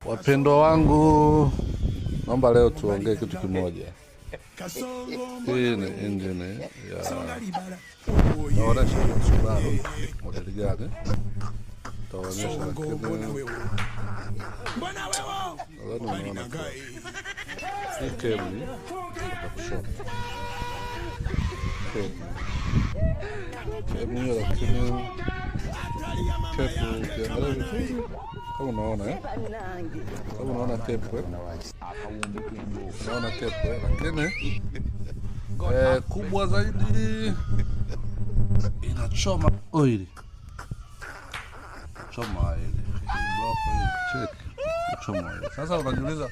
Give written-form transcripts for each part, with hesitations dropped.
Wapendwa wangu, naomba leo tuongee kitu kimoja. Hii ni engine ya naonesha Subaru modeli gani taonyesha, lakini nadhani unaona hii kebli ya kushoto kebli hiyo, lakini kepu ukiangalia vizuri kama unaona kama unaona kepu unaona kepu lakini kubwa zaidi inachoma oili, choma oili block hii, check, choma oili. Sasa unajiuliza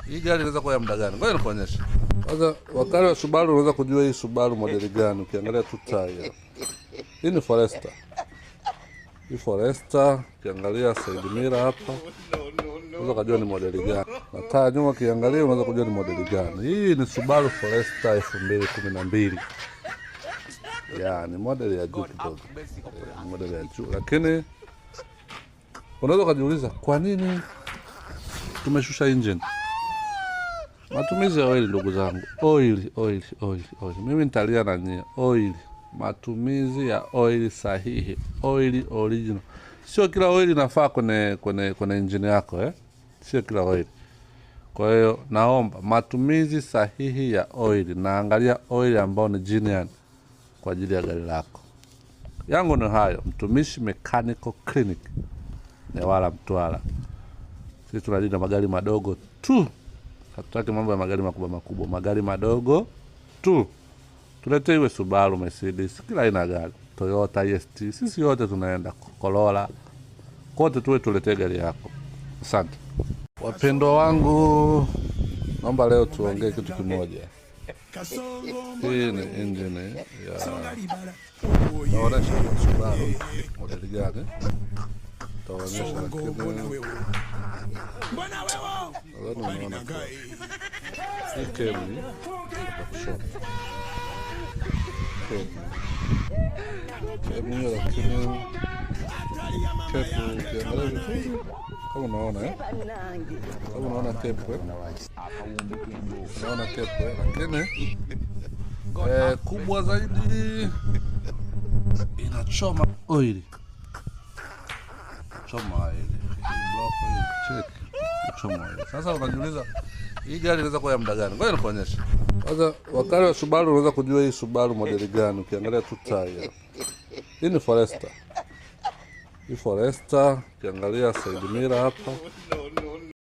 hii gari inaweza kuwa ya muda gani? Ngoja nikuonyeshe. Kwanza wakati wa Subaru unaweza kujua hii Subaru modeli gani ukiangalia tu tire. Hii ni Forester. Hii Forester ukiangalia side mirror hapa unaweza kujua ni modeli gani. Na taa nyuma ukiangalia unaweza kujua ni modeli gani. Hii ni Subaru Forester 2012. Ya, ni modeli ya juu kidogo. Modeli ya juu. Lakini unaweza kujiuliza kwa nini tumeshusha engine? Matumizi ya oili, ndugu zangu. Oili, oili, oili, oili. Mimi nitalia na nyie. Oili. Matumizi ya oili sahihi. Oili original. Sio kila oili inafaa kwenye engine yako, eh? Sio kila oili. Kwa hiyo naomba matumizi sahihi ya oili. Naangalia oili ambayo ni genuine kwa ajili ya gari lako. Yangu ni hayo. Mtumishi Mechanical Clinic, Newala, Mtwara. Sisi tunalinda magari madogo tu. Hatutaki mambo ya magari makubwa makubwa, magari madogo tu. Tuletee iwe Subaru, Mercedes, kila aina ya gari, Toyota, EST, sisi yote tunaenda, Corolla, kote tuwe tuletee gari yako. Asante. Wapendwa wangu, naomba leo tuongee kitu kimoja. Hii ni engine ya naonesha Subaru modeli gani taonyesha, lakini nadhani unaona hii kebli ya kushoto kebli hiyo, lakini kepu ukiangalia vizuri kama unaona kama unaona kepu unaona kepu lakini kubwa zaidi inachoma oili, choma oili block hii, check, choma oili. Sasa unajiuliza hii gari inaweza kuwa ya muda gani? Ngoja nikuonyeshe. Kwanza wakati wa Subaru unaweza kujua hii Subaru modeli gani ukiangalia tu tire. Hii ni Forester. Hii Forester ukiangalia side mirror hapa